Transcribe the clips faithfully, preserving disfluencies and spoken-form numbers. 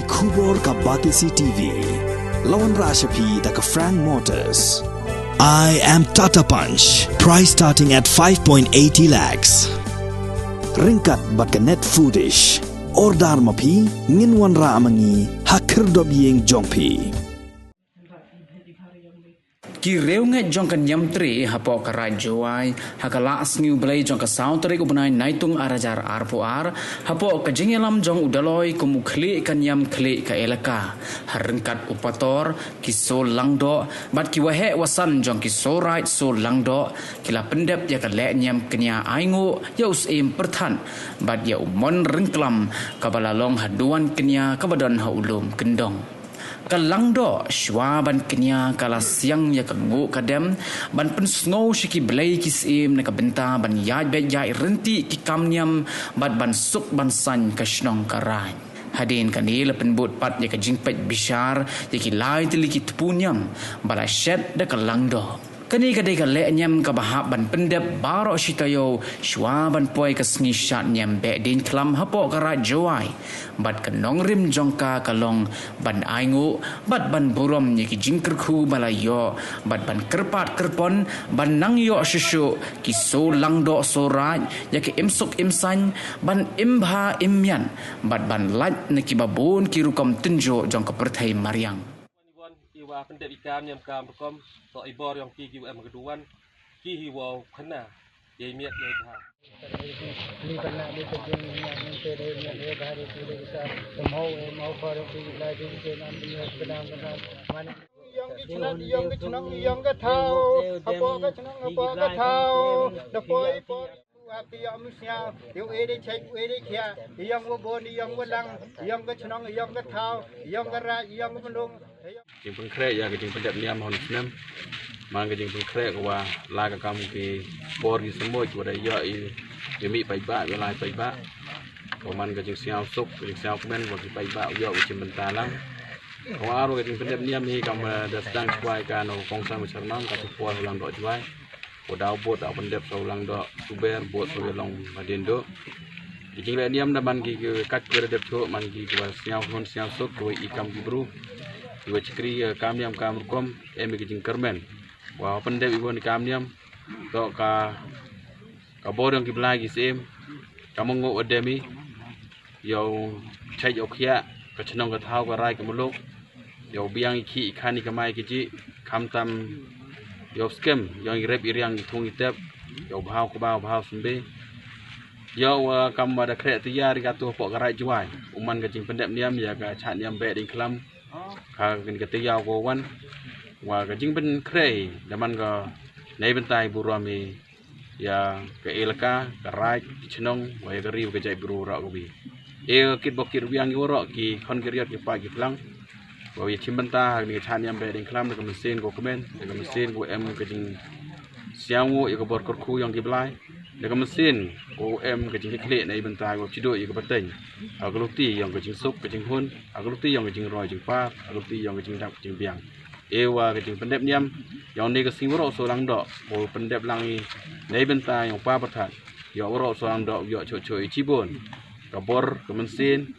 Khubor ka Batesi T V. La wanrah sha phi da ka Frank Motors. I am Tata Punch. Price starting at five point eighty lakhs. Ryngkat bad ka Net Foodish. Order ma phi, ngin wanrah ma ngi ha khyrdop ïing jong phi. Ki riewngeit jong ka niam tre hapoh ka Raid Jowai ha ka lah sngi U Blei jong ka saw tarik u bnai Naitung ar hajar arphew ar, hapoh ka jingïalam jong u Daloi kum u khlieh ka niam khlieh ka elaka, ha ryngkat u pator, ki Soh Langdoh bad ki waheh wasan jong ki Soh Raid Soh Langdoh, ki la pyndep ïa ka lehniam kñia ainguh ïa u Syiem Pyrthat bad ïa u Mon Ryngklam, kaba la long haduh kñia kaba don ha u lum kyndong. Ka Langdoh, shuwa ban kñia, ka la siang ïa ka nguh ka dem ban pynsngew sha ki blei ki syiem na ka bynta ban ïaid beit ïaid ryntih ki kam niam bad ban suk ban saiñ ka shnong ka raid. Hadien kane la pynbud pat ïa ka jingpeit bishar ïa ki lai tylli ki tpu niam ba la shet da ka Langdoh. Kane ka dei ka lehniam kaba hap ban pyndep baroh shi taïew shuwa ban poi ka sngi shad niam Behdeiñkhlam hapoh ka Raid Jowai. Bad ka nongrim jong ka ka long ban ainguh bad ban burom ïa ki jingkyrkhu ba la ïoh bad ban kyrpad kyrpon ban nang ïoh shuh shuh ki Soh Langdoh Soh Raid ïa ka im suk im saiñ, ban im bha im miat bad ban lait na kiba bun ki rukom tynjuh jong ka pyrthei mariang. Wan i wa pyndep i kam niam kam rukom, to i bor ïong ki ki em ka duwan, ki hi wa khana, ye miat ye bha. Li bana li ka jing niam niam te de miat ye bha de ki de sa, mo e mo ko de ki la jing ke nam ni ke nam ke nam. Man ïong ki chnong, ïong ki chnong, ïong ka thaw, hapoh ka chnong, hapoh ka thaw, da poi poi. Wa ki ïong mu sñiaw, ïong e de chek, e de khia, ïong wa bon, ïong wa lang, ïong ka chnong, ïong ka thaw, ïong ka raid, ïong ka mlung. Jingpynkhreh ïa ka jingpyndep niam hon snem. Man ka jingpynkhreh ka wa la ka kam ki por ki semboit wa da ïoh i, i mi paidbah, i lai paidbah. Ka man ka jingsñiaw suk, ka jingsñiaw kmen wa ki paidbah ïoh ka jingbynta lang. Ka wa aro ka jingpyndep niam hi kam, eh, da sdang chwai ka no kong sa ma charmang ka tu por Langdoh Jowai. Ko dau bot dau pyndep Soh Langdoh Suber bot Soh Long Madin do. Ki jingleh niam da man ki ki kat ki da dep cho man ki ki wa sñiaw hon sñiaw suk ki wa i kam ki bru. Ki wa chikri, eh, kam niam kam rukom em ki jingkyrmen. Wa pyndep i wa ni kam niam. To ka, ka bor ïong ki blai ki syiem. Ka mangu wa demi. Ïoh chait ïoh khiah, ka chnong ka thaw ka rai ka muluk. Ïoh biang i khih i khan i kamai ki jih, khamtam ïoh skhem, ïoh i rep i riang i thung i tep, ïoh bhaw ka bhaw bhaw symbe. Ïoh wa kam wa da khreh tayar i ka tu hapoh ka Raid Jowai, u man ka jingpyndep niam ïa ka chah niam Behdeiñkhlam, ka kani ka tayar ko wan, wa ka jingpynkhreh, da man ka nei bynta i burom i ïa ka elaka, ka raid, ki chnong, wa ïa ka ri, wa ka jaitbru, wa ka wi. E kit bok kit wiang ïa waroh, ki khon ki riot, ki paid ki phlang. Wa ïa chimbynta, ha kani ka chah niam Behdeiñkhlam, da ka mynsiem ko kmen, da ka mynsiem ko em ka jingsñiaw nguh ïa ka bor kyrkhu ïong ki blai. Da ka mynsiem ko em ka jingkitkhlieh na i bynta wa chiduh ïa ka pateng. Ha ka luti ïong ka jingsuk, ka jinghun, ha ka luti ïong ka jingroi jingpar, ha ka luti ïong ka jingdap ka jingbiang. E wa ka jingpyndep niam, ïong ne ka sing waroh Soh Langdoh, ko pyndep lang i, nei bynta ïong pa pathat, ïong waroh Soh Langdoh, ïong cho cho i chibun, ka bor, ka mynsiem,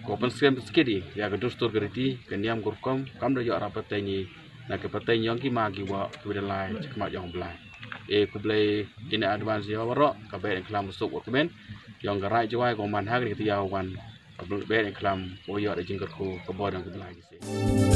ko pynskhem skedi, ïa ka dustur ka riti, ka niam ka rukom, kam da ïong rap pateng i, na ka pateng ïong ki ma ki wa, ki wa da lai, chakmat ïong blai. E khublei in advance ïong waroh, ka Behdeiñkhlam suk wa kmen, ïong ka Raid Jowai ko man ha ka ri ka tayar wan, ka Behdeiñkhlam, ko ïong da jingkyrkhu, ka bor ïong ki blai ki syiem.